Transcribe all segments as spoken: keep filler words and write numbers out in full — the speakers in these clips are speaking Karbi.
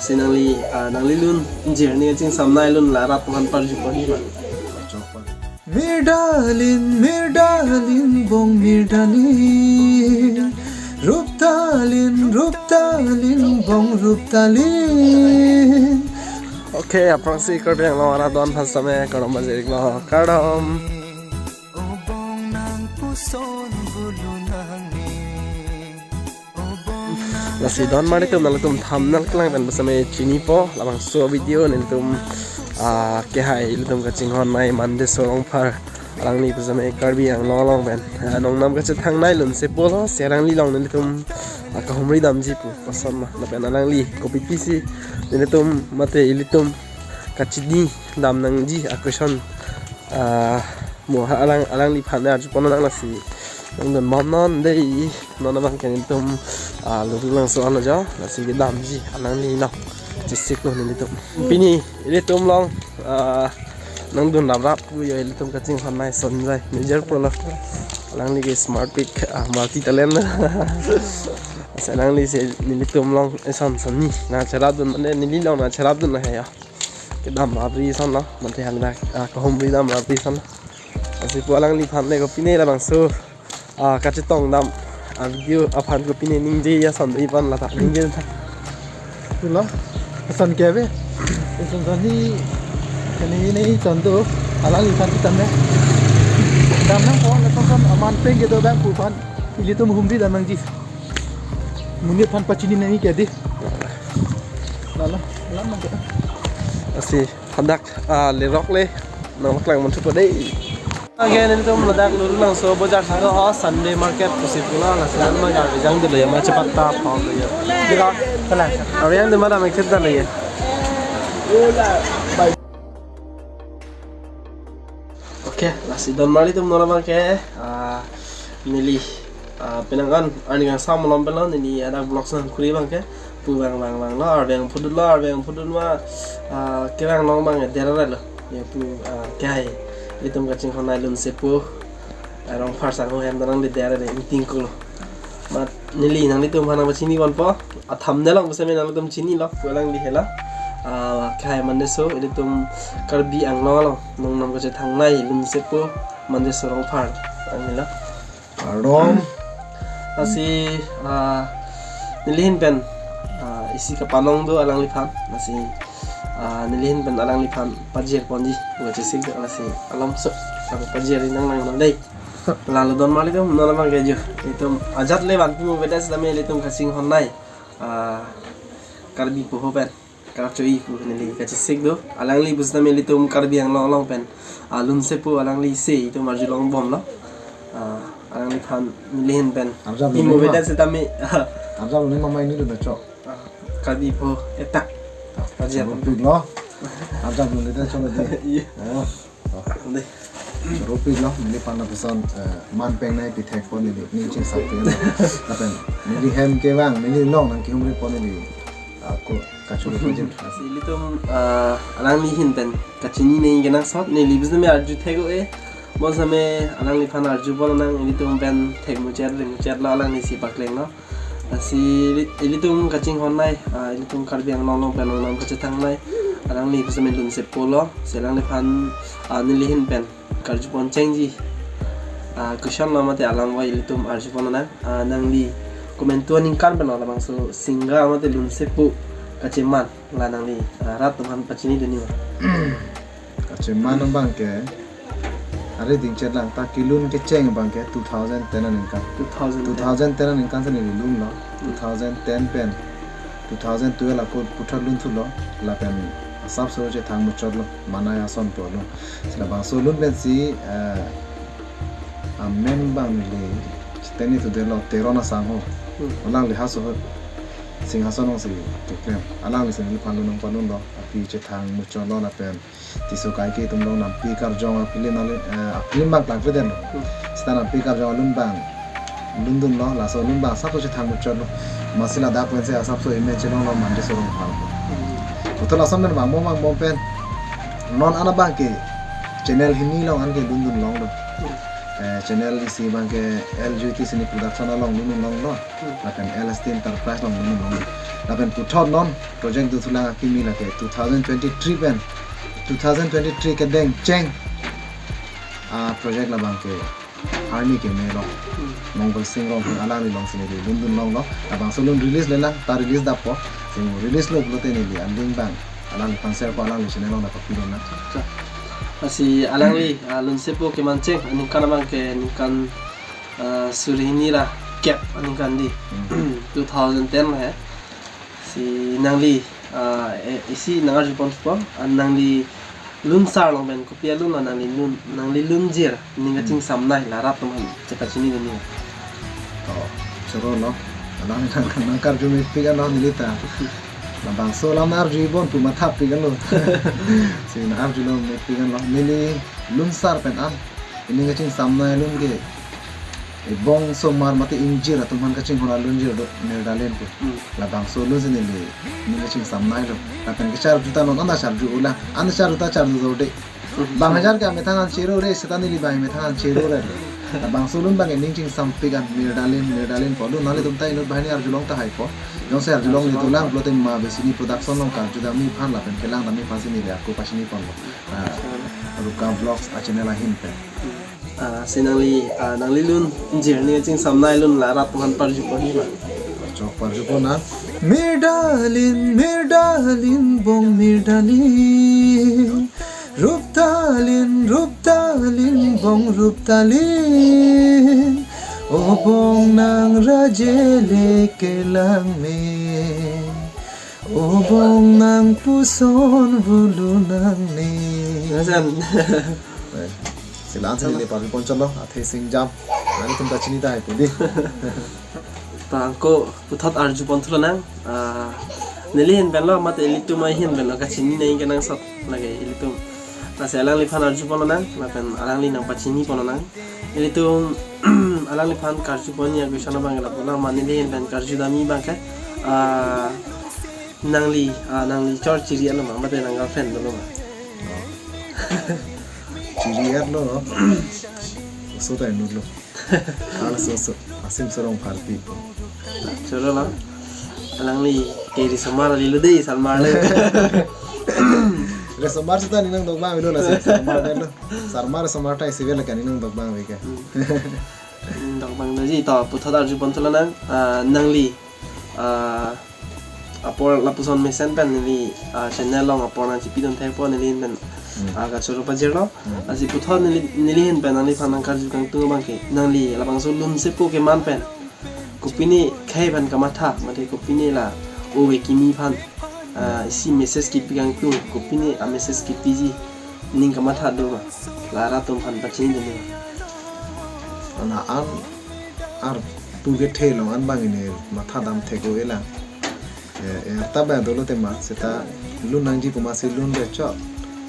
Si nangli, ah, nangli lun jirni chingsamnai lun la rat aphan parju pon ma. Mirdalin, mirdalin, bong mirdalin. Ruptalin, ruptalin, bong ruptalin. Okay, aphrangsi Karbi Anglong arat don aphan same kardom pajirlo, kardom. Lasi don mar atum, nanglitum thumbnail kelang pen same chinipo, labangso video nelitum, ah, kehai ilitum kachinghonnei Mandeso Rongphar alangli same Karbi Anglong along pen, ah, nongnam kachethangnei lun sepo lo, si alangli along nelitum, ah, kahumri damji pu koson ma, lapen alangli kopi pisi nelitum mate ilitum kachini dam nangji a-question, ah, mo ha alang, alangliphan arju pon nang, lasi nangdun bom non dei. Non abang ke nelitum, ah, Lurulangso anlo jo, lasi kedamji alangli along chesiklo nelitum. Pini ilitum along, ah, nangdun raprap pu jo ilitum kachinghonnei Sonjoi, major pulo. Alangli ke smart pick, ah, multi talent. Lasi alangli si nelitum along, eh, son, sonni nangcherapdun, mane neli along nangcherapdun lahei jo. Kedam rapri ason lo, mate hangdak, ah, kahumri dam rapri ason lo. Lasi pu alangliphan le kopine labangso, ah, kachetong dam, ah, video aphan kopine ningje ason do-i pon la ta, ningje ta. Pulo, ason ke ave, ason sonni, kene ne ason do, alangliphan chethan ne. Dam nangpo, lason son aman peng kedo abang pu aphan, ilitum humri dam nangji. Monit aphan pachini nangji ke dei. Lalo, lam nang ke. Lasi hadak, ah, lerok le nangpaklang manthupo dei. Again, nelitum ladak Lurulangso bojar saka, oh, Sunday market pusi pulo, lasi nang ma gari jang dolo ya, ma chepatta pon dolo ya. Dilo, salah. Arjang de madam eksit dolo ya. Okay, lasi don mar atum, non abang ke, ah, neli, ah, penang an, arni kangsam malom pen lo, neli adak vlog nangkuri abang ke, pu vang vang vanglo, arve vangphu dunlo, arve vangphu dun ma, ah, kevang long abang ke, dera lo, ya pu, ah, kehai, ilitum kachinghonnei lun sepo, ah, Rongphar sangho hem donang de dera de, ingting kulo. Mat neli nanglitum aphan nangpachini ponpo. A-thumbnail along same nanglitum chinilo, pu alangli helo. Ah, kehai Mandeso, ilitum Karbi Anglong along nongnam kachethangnei lun sepo Mandeso Rongphar alangli lo. Kardom. Lasi, ah, neli ahin pen, ah, isi kapanong do alangliphan. Lasi, ah, neli ahin pen alangliphan pajir ponji, pu kachesik do, lasi alam sok, alam pajir nang nang dei. Lalo don mar atum, non abang ke jo. Ilitum ajat le vanpi movedet setame ilitum kachinghonnei, ah, Karbi poho pen, Karcho-i pu neli kachesik do. Alangli pu setame ilitum Karbi Anglong along pen, ah, lun sepo, alangli si itum arjulong bomlo. Ah, alangliphan neli ahin pen. Arjap pi lun movedet ma. Setame. Arjap lun ma, mai ni lun cho. Ah, Karbi poho eta. Pajir. Choro pik lo. Arjap lun le ta choro dei. Iya. Oh. Oh. Dei. Choro pik lo, neliphan lapuson, eh, man pengnei pi thek pon neli, ning chingsap ke. Lapen neli hem kevang, neli along nangkehumri pon neli, ah, ko, kachoro pajir. Lasi ilitum, ah, alangli ahin pen kachini nangji kenangsot, neli pu setame arju thek-o-e. Mo same alangliphan arju pon nang, ilitum pen thek muchot le muchotlo, alangli si paklenglo. Lasi ili-, ilitum kachinghonnei, ah, ilitum Karbi Anglong along pen nongnam kachethangnei, alangli pu setame lun sepo lo, si alangliphan, ah, neli ahin pen karju pon chengji, ah, question lo mate alam va ilitum arju pon nang, ah, nangli komantu aningkan pen lo, labangso singer mate lun sepo kacheman la nangli, ah, rat atum aphan pachini dunji ma. Kacheman abang ke, ari dingchet lang ta kelun kecheng abang ke two thousand ten aningkan. Two thousand ten. Two thousand ten aningkan si neli lunlo. Hmm. Two thousand ten pen two thousand twelve ako puthot lun thulo. Lapen asapso chethang muchotlo. Manai ason pulo. Si labangso lun pensi, eh, amen abang neli cheteni thudetlo, Teron asangho. Hmm. Alangli haso ho Singhason along si keklem. Alangli si neliphan lun nangpalunlo. Api chethang muchotlo lapen Tisso Kaike atum along Nampi Karjong a-film, eh, a-film abang klangkledetlo. Hmm. Seta Nampi Karjong alun abang lundunlo, laso alun abang asapso chethang muchotlo. Amatsi ladak pensi asapso image chelonglo Mandeso Rongphar. Hmm. Puthot lason pen vangmo vangmo pen non an abang ke channel hini along anke lundun longlo. Hmm. Eh, channel isi abangke L G T Cine Production along lun longlo. Hmm. Lapen L S T Enterprise along lun longlo. Lapen puthot non project dothulang akimi lake two thousand twenty-three pen, two thousand twenty-three kedeng cheng, ah, project labangke arni keme lo. Hmm. Mongol Sing Rongphar alangli alongsi neli lun dun longlo. Labangso lun release lelang, ta release dappo. Sing release lo pulote neli alink abang alangliphan share po, alangli channel along ta papi dun nang. Lasi alangli, ah, lunsepo keman cheng aningkan abangke ningkan, ah, suri hini ra kep aningkan di. Hmm. Two thousand ten he. Si nangli, ah, eh, isi nang arju ponpo, ah, nangli lun sar along pen kopi alun lo nangli lun, nangli lunjir, ning Hmm. kachingsamnai la rat atum aphan chepachini dun nang. To, choro lo. Alang nang, nang karju mepik anlo neli ta. Labangso alam nang arju bon pu mathapik anlo. Si nang arjulo mepik anlo. Neli lun sar pen an, ning kachingsamnai alun ke, e bong osomar mate ingjir atum aphan kachinghon alunjir do, Mir Darlin pu. Hmm. Labangso alun si neli ning kachingsamnai lo. Lapen kacharju ta non an ta charju ulang. An charju ta charju dorde. Hmm. Bang hajar ke amethang an chero re, seta neli bang amethang an chero re. Labangso alun abang ning chingsampik an, Mir Darlin, Mir Darlin pu alun, nanglitum ta inut banghini arjulong tahai po. Jongsi arjulong, arjulong neli dolang pulote Mabesini Production along karju damji aphan lapen kelang damji aphan si neli ako pachini ponlo. Ah, Ruka Vlogs a channel ahin pen. Ah, si nangli, ah, nangli lunjir ning kachingsamnai alun la rat atum aphan parju pon nang. Chok parju pon nang. Mir Darlin, Mir Darlin, bong Mir Darlin. Rup Darlin, Rup Darlin, bong Rup Darlin. O bong nang raje le kelang me. O bong nang puson vulu nang ne. Lason. Eh, si la-an si neli parju pon chotlo, athe singjam. Nanglitum ta chini tahai po di. Ta ako puthot arju pon thulo nang. Ah, neli ahin pen lo, mate ilitum ahin pen lo, kachini nangji kenangsot lake ilitum. Lasi alangliphan arju ponlo nang, lapen alangli nang pachini ponlo nang. Ilitum alangliphan karju ponji a-question abang ke lapu lo, mane neli ahin pen karju damji abang ke, ah, nangli, ah, nangli chor chiri-etlo ma, mate nang girlfriend dolo ma? Chiri-etlo. Oso ta inutlo. Al so so. Asim Sorong Parti. Choro lo. Alangli ke risomar alilo dei, salmar le. Risomar seta ning nangdok abang avelo, lasi salmar detlo. Salmar risomar ta isi ave lake ning nangdok abang ave ke. Hmm. Ning dok abang doji, to puthot arju pon thulo nang, ah, nangli, ah, apor lapuson mesen pen neli, ah, channel along apor nang chipidun thekpo, neli ahin pen, Hmm. ah, kachoro pajirlo. Hmm. Lasi puthot neli, neli ahin pen nangliphan nang karju kangtung abang ke, nangli labangso lunsepo keman pen kopine khei aphan kamatha, mate kopine la ove kimi aphan, ah, isi message kipi kangtung, kopine a-message kipiji ning kamatha do ma, la rat atum aphan pachini dun nang. Ana an arpu kethe along an abang neli matha dam thek-o-e lang. Eh, eh, ta abang dolo tema, seta lun nangji komatsi lun re chot.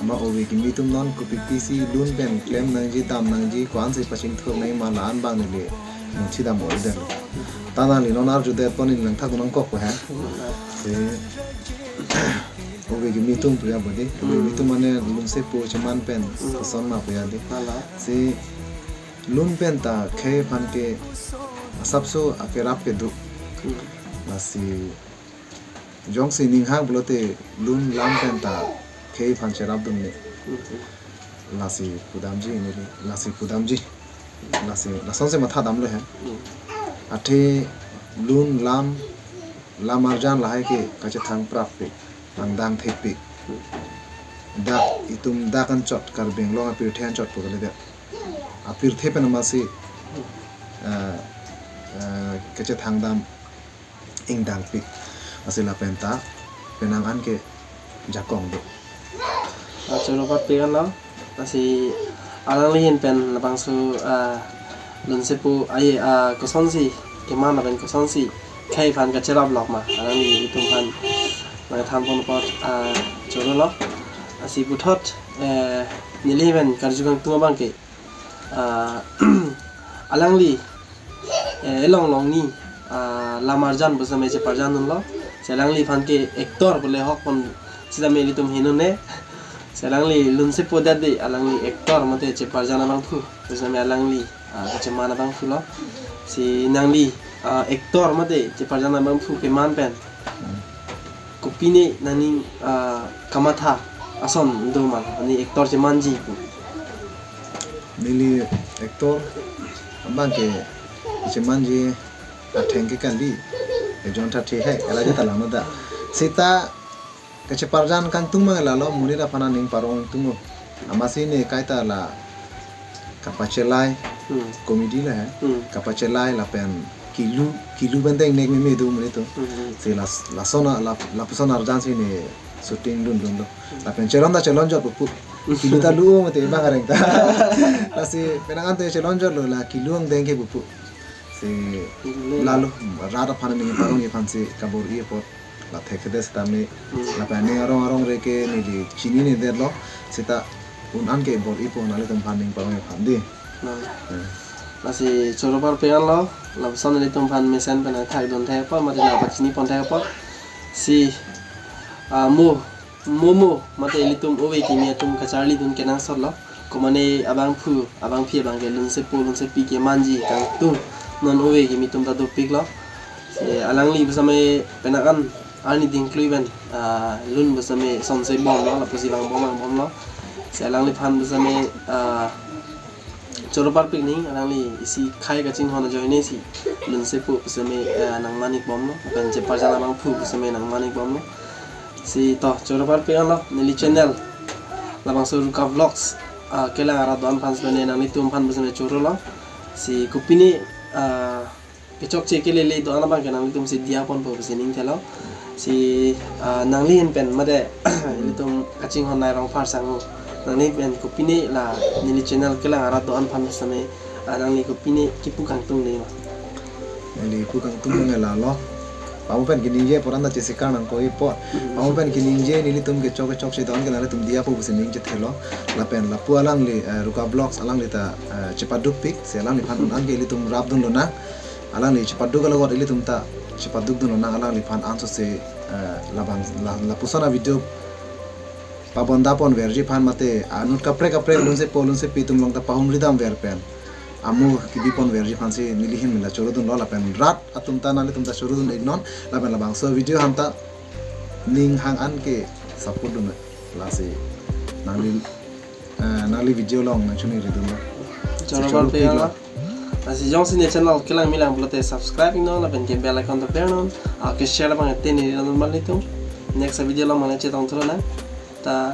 Ama ove kimi atum non kopi pisi lun pen klem nangji, dam nangji, ko-an si pachingthur nangji ma, la-an abang neli muthi dam-o-e detlo. Ta nangli non arju det pon neli nangthak nangkok ko he. Si ove kimi atum pu ya bodi. Ove kimi atum mane lunsepo cheman pen Hmm. koson ma pu ya di. Hala. Si lun pen ta khei aphan ke asapso akerap kedo. Hmm. Lasi jongsi ning hang pulote lun lam pen ta khei aphan cherapdun me. Hmm. Lasi pudamji neli, lasi pudamji. Lasi, lasonsi matha damlo he. Hmm. Athe lun lam, lam arjan lahai ke kachethang prappi, angdang thekpi. Dak itum dak anchot, Karbi Anglong apirthe anchot pu kalidet. Apirthe pen amatsi, eh, eh, kachethang dam ingdangpi. Lasi lapen ta penang an ke jakong do. Ah, choro patpi kan lo. Lasi alangli ahin pen labangso, ah, lunsepo ai, ah, kosonsi keman lapen kosonsi khei aphan kacherap lok ma, alanglitum aphan nangthan pon apot, ah, choro lo. Lasi puthot, eh, neli ahin pen karju kangtung abang ke, ah, alangli, eh, elong longni, ah, lam arjan pu sitame cheparjan dunlo. Si alangliphan ke actor pu le hok pon sitame ilitum heno ne. Si alangli lunsepo det dei, alangli actor mate cheparjan abangphu. Pu sitame alangli Ah, kacheman abangphu lo. Si nangli, ah, actor mate cheparjan abangphu keman pen, kopine nangning, ah, kamatha ason do ma, ani actor chemanji pu? Neli actor abang ke chemanji atheng ke kali, ejon thathi he, kala jeta lang da. Sita kacheparjan kangtung mang lalo, monit aphan aning parong tunglo. Amatsi ne kaita la kapachelai, Hmm. Comedy la he. Hmm. Kapachelai lapen kilu, kilu benteng nek meme do monit atum. Hmm, hmm. Si las-, lason a-, la, lapuson arjan si ne shooting dun dun do. Lapen chelon ta chelonjot pupu. Kilu ta lu mate bang areng ta. Lasi penang an te chelonjotlo la kilu angdeng ke pupu. Si Kilu le lalo, rat aphan aning parongji aphan si kabor-i apot la thekthedet sitame, Hmm. lapen aning arong arong re ke neli chinine detlo, sita un an ke bor-ipo nanglitum aphan ning parongji aphan dei. Hmm. Hmm. Lasi choro parpik anlo, lapuson ilitum aphan mesen pen thakdun thek apot, mate nangpachini pon thek apot. Si, ah, mo, mo mo, mate ilitum ove kimi atum kacharlidun kenangsotlo. Komane abangphu, abangpi abang ke lunsepo, lunsepi kemanji kangtung non ove kimi atum ta dopiklo. Si alangli pusitame penang an arni dingklui pen, ah, lun pusitame sonse bomlo, lapusi vangbom vangbomlo. Si alangliphan pusitame, ah, choro parpik ning, alangli isi khei kachinghon ajoine si lunsepo pusitame, ah, nangman-ik bomlo, lapen cheparjan abangphu pusitame nangman-ik bomlo. Si to, choro parpik anlo, neli channel labangso Ruka Vlogs, ah, kelang arat do-an aphan sitame nanglitum aphan pusitame chorolo. Si kopine, ah, kechokche kelele do-an abang ke nanglitum si diya ponpo pusi ning thelo. Si, ah, nangli hin pen mate ilitum kachinghon Nairong Phar Sangho, nangli pen kopine la neli channel kelang arat do-an aphan sitame, ah, nangli kopine kipu kangtung dei ma? Neli pu kangtung mang lalo. Pamo pen keningje apot an ta chesikar nangkok-i apot. Pamo pen keningje nelitum kechok kechokche do-an ke nanglitum diyapo pusi ning chethelo. Lapen lapu alangli, eh, Ruka Vlogs alangli ta, eh, chepadukpik, si alangliphan un an ke ilitum rapdun lonang. Alangli chepaduk alogot ilitum ta chepadukdun lonang, alangliphan ansose, eh, labang la, lapuson avideo pabonda ponverji aphan mate anut kaprek kaprek lunsepo lunsepi atum along ta pahumri damver pen amo kebi ponverji aphan si neli hin pen ta chorodunlo, lapen rat atum ta nanglitum ta chorodun-iknon, lapen labangso video aphan ta ning hang an ke support dun, lasi nangli, eh, nangli video along nangchoningridunlo. Choro parpik anlo. Lasi jongsi ne channel kelang milang pulote subscribe-iknon lapen ke bell icon ta bernon. Ah, ke share abang ete ne non malitum. Next video along mane chetong thulonang. Ta